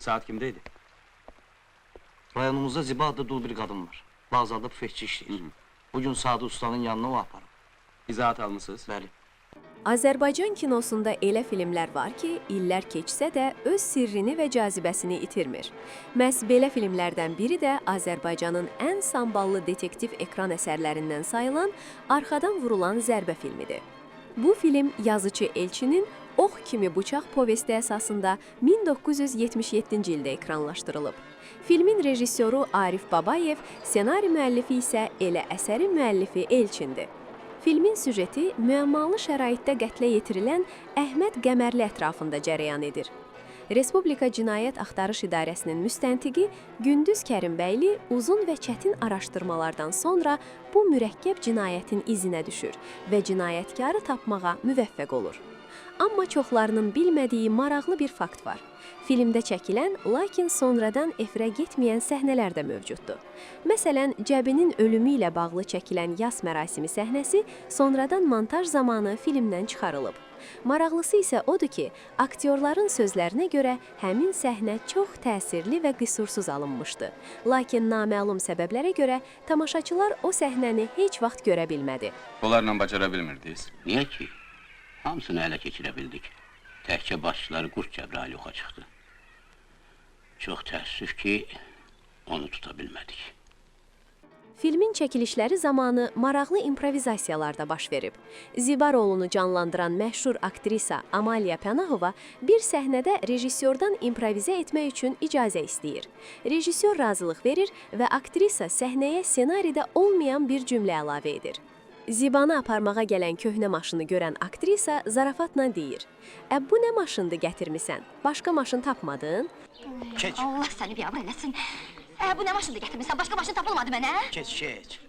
Saat kimdeydi? Rayonumuzda Ziba adlı dul bir qadın var. Bazarda bufetçi işləyir. Bugün Sadı Ustanın yanına o aparıb. İzahat almısınız? Bəli. Azərbaycan kinosunda elə filmlər var ki, illər keçsə də öz sirrini və cazibəsini itirmir. Məhz belə filmlərdən biri də Azərbaycanın ən samballı detektiv ekran əsərlərindən sayılan Arxadan Vurulan Zərbə filmidir. Bu film yazıcı Elçinin Ox kimi bıçaq povesti əsasında 1977-ci ildə ekranlaşdırılıb. Filmin rejissoru Arif Babayev, ssenari müəllifi isə elə əsərin müəllifi Elçindir. Filmin süjeti müəmmalı şəraitdə qətlə yetirilən Əhməd Qəmərli ətrafında cərəyan edir. Respublika Cinayət Axtarış İdarəsinin müstəntiqi Gündüz Kərimbəyli uzun və çətin araşdırmalardan sonra bu mürəkkəb cinayətin izinə düşür və cinayətkarı tapmağa müvəffəq olur. Amma çoxlarının bilmədiyi maraqlı bir fakt var. Filmdə çəkilən, lakin sonradan efirə getməyən səhnələr də mövcuddur. Məsələn, Cəbinin ölümü ilə bağlı çəkilən yas mərasimi səhnəsi sonradan montaj zamanı filmdən çıxarılıb. Maraqlısı isə odur ki, aktyorların sözlərinə görə həmin səhnə çox təsirli və qüsursuz alınmışdı. Lakin naməlum səbəblərə görə tamaşaçılar o səhnəni heç vaxt görə bilmədi. Onlarla bacara bilmirdiniz. Niyə ki? Hamısını ələ keçirə bildik. Təkcə başçıları Qurd Cəbrayıl yoxa çıxdı. Çox təəssüf ki, onu tuta bilmədik. Filmin çəkilişləri zamanı maraqlı improvizasiyalar da baş verib. Ziba rolunu canlandıran məşhur aktrisa Amaliya Pənahova bir səhnədə rejissyordan improvizə etmək üçün icazə istəyir. Rejissor razılıq verir və aktrisa səhnəyə ssenaridə olmayan bir cümlə əlavə edir. Zibanı aparmağa gələn köhnə maşını görən aktrisa zarafatla deyir: "Ə bu nə maşındır gətirmisən? Başqa maşın tapmadın?" Keç. Allah səni biabır eləsin. Bu nə maşındır gətirmisən? Başqa maşın tapılmadı mənə? Keç, keç.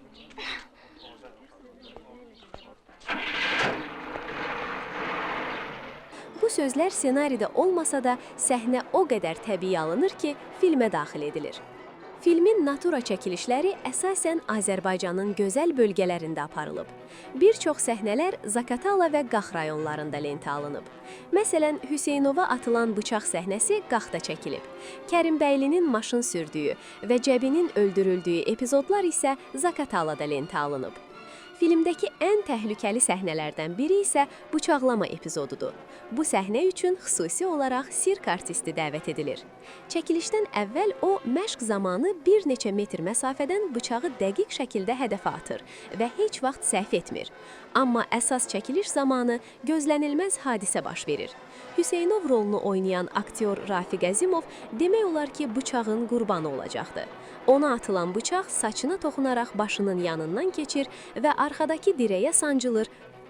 Bu sözlər ssenaridə olmasa da səhnə o qədər təbii alınır ki, filmə daxil edilir. Filmin natura çəkilişləri əsasən Azərbaycanın gözəl bölgələrində aparılıb. Bir çox səhnələr Zaqatala və Qax rayonlarında lentə alınıb. Məsələn, Hüseynova atılan bıçaq səhnəsi Qaxda çəkilib. Kərimbəylinin maşın sürdüyü və Cəbinin öldürüldüyü epizodlar isə Zaqatalada lentə alınıb. Filmdəki ən təhlükəli səhnələrdən biri isə bıçaqlama epizodudur. Bu səhnə üçün xüsusi olaraq sirk artisti dəvət edilir. Çəkilişdən əvvəl o məşq zamanı bir neçə metr məsafədən bıçağı dəqiq şəkildə hədəfə atır və heç vaxt səhv etmir. Amma əsas çəkiliş zamanı gözlənilməz hadisə baş verir. Hüseynov rolunu oynayan aktyor Rafiq Əzimov demək olar ki, bıçağın qurbanı olacaqdı. Ona atılan bıçaq saçına toxunaraq başının yanından keçir və arxadakı dirəyə sancılır.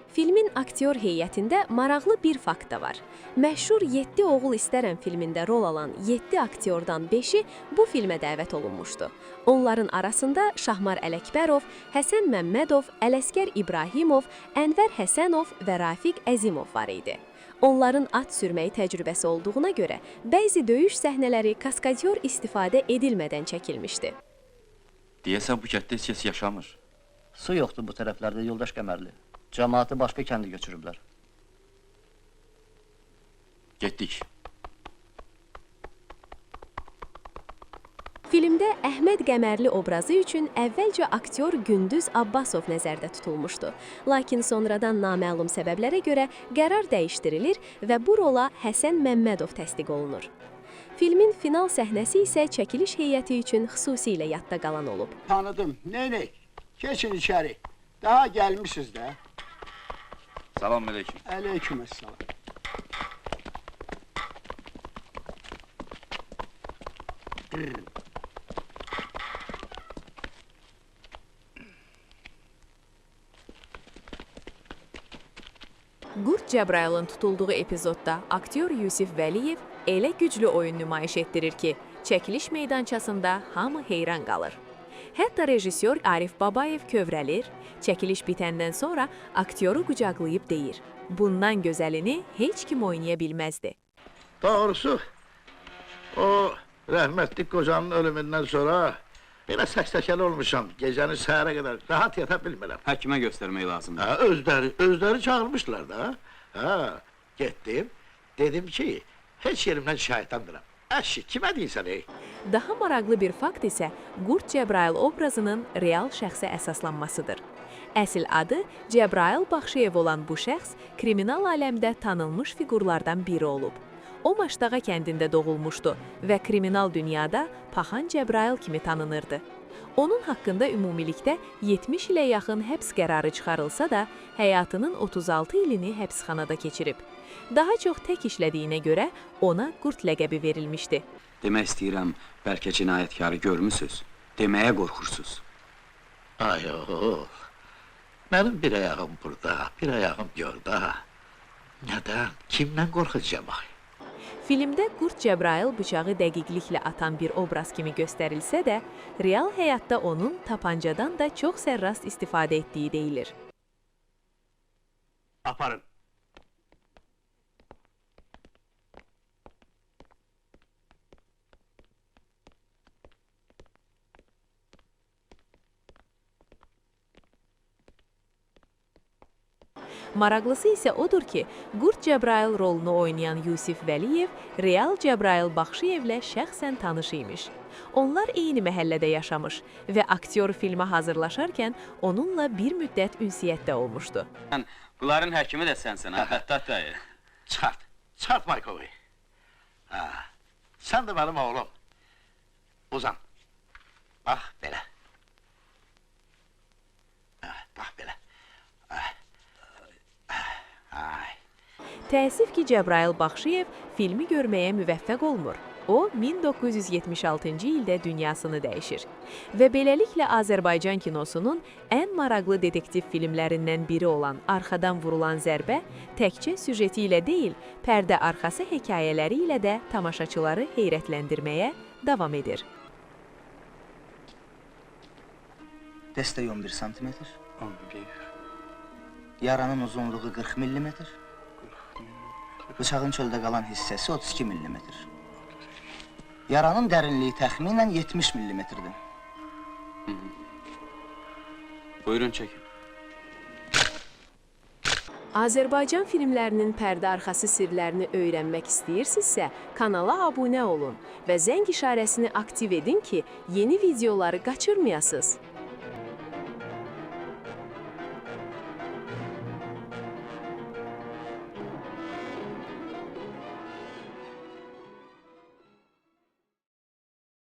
Filmin aktyor heyətində maraqlı bir fakt da var. Məşhur 7 Oğul İstərəm filmində rol alan 7 aktyordan 5-i bu filmə dəvət olunmuşdu. Onların arasında Şahmar Ələkbərov, Həsən Məmmədov, Ələsgər İbrahimov, Ənvər Həsənov və Rafiq Əzimov var idi. Onların at sürməyi təcrübəsi olduğuna görə bəzi döyüş səhnələri kaskadyor istifadə edilmədən çəkilmişdi. Deyəsən bu kənddə heç kəs yaşamır. Su yoxdur bu tərəflərdə yoldaş Qəmərli. Cəmaatı başqa kəndə göçürüblər. Getdik. Filmdə Əhməd Qəmərli obrazı üçün əvvəlcə aktyor Gündüz Abbasov nəzərdə tutulmuşdu. Lakin sonradan naməlum səbəblərə görə qərar dəyişdirilir və bu rola Həsən Məmmədov təsdiq olunur. Filmin final səhnəsi isə çəkiliş heyəti üçün xüsusilə yadda qalan olub. Tanıdım. Neynək? Keçin içəri. Daha gəlmisiniz də. Salam aleyküm. Aleyküməssalam. Qurd Cəbrayılın tutulduğu epizodda aktyor Yusif Vəliyev elə güclü oyun nümayiş etdirir ki, çəkiliş meydançasında hamı heyran qalır. Hətta rejissor Arif Babayev kövrəlir, çəkiliş bitəndən sonra aktyoru qucaqlayıb deyir: "Bundan gözəlini heç kim oynaya bilməzdi." Doğrusu, o rəhmətli qocanın ölümündən sonra belə səksəkəli olmuşam. Gecəni səhərə qədər rahat yata bilmirəm. Həkimə göstərmək lazımdır. Ha, özləri çağırmışlar da. Ha, getdim, dedim ki, heç yerimdən şikayətlənmirəm. Əşi, kimə deyirsən ey? Daha maraqlı bir fakt isə Qurd Cəbrayıl obrazının real şəxsə əsaslanmasıdır. Əsl adı Cəbrayıl Baxşıyev olan bu şəxs kriminal aləmdə tanınmış fiqurlardan biri olub. O Maşdağa kəndində doğulmuşdu və kriminal dünyada Paxan Cəbrayıl kimi tanınırdı. Onun haqqında ümumilikdə 70 ilə yaxın həbs qərarı çıxarılsa da, həyatının 36 ilini həbsxanada keçirib. Daha çox tək işlədiyinə görə ona Qurd ləqəbi verilmişdi. Demək istəyirəm, bəlkə cinayətkarı görmüsüz. Deməyə qorxursuz. Ay oğul, mənim bir ayağım burada, bir ayağım göldə. Nədən, kimdən qorxacağam ay? Filmdə Qurd Cəbrayıl bıçağı dəqiqliklə atan bir obraz kimi göstərilsə də, real həyatda onun tapancadan da çox sərrast istifadə etdiyi deyilir. Aparın. Maraqlısı isə odur ki, Qurd Cəbrayıl rolunu oynayan Yusif Vəliyev real Cəbrayıl Baxşıyevlə şəxsən tanış imiş. Onlar eyni məhəllədə yaşamış və aktyor filmə hazırlaşarkən onunla bir müddət ünsiyyətdə olmuşdu. Bunların həkimi də sənsən, ha, Xəttat dayı. Çıxart, çıxart Maykovu. Ha, sən də mənim oğlum. Uzan. Bax belə. Ha, bax belə. Ay. Ay. Təəssüf ki, Cəbrayıl Baxşıyev filmi görməyə müvəffəq olmur. O 1976-cı ildə dünyasını dəyişir və beləliklə Azərbaycan kinosunun ən maraqlı detektiv filmlərindən biri olan Arxadan vurulan zərbə təkcə süjeti ilə deyil, pərdə arxası hekayələri ilə də tamaşaçıları heyrətləndirməyə davam edir. Destek 11 santimetre. 11. Yaranın uzunluğu 40 millimetre. Bıçağın çölde kalan hissəsi 32 millimetre. Yaranın dərinliyi təxminən 70 millimetrdir. Buyurun çəkin. Azərbaycan filmlərinin pərdə arxası sirlərini öyrənmək istəyirsinizsə, kanala abunə olun və zəng işarəsini aktiv edin ki, yeni videoları qaçırmayasınız.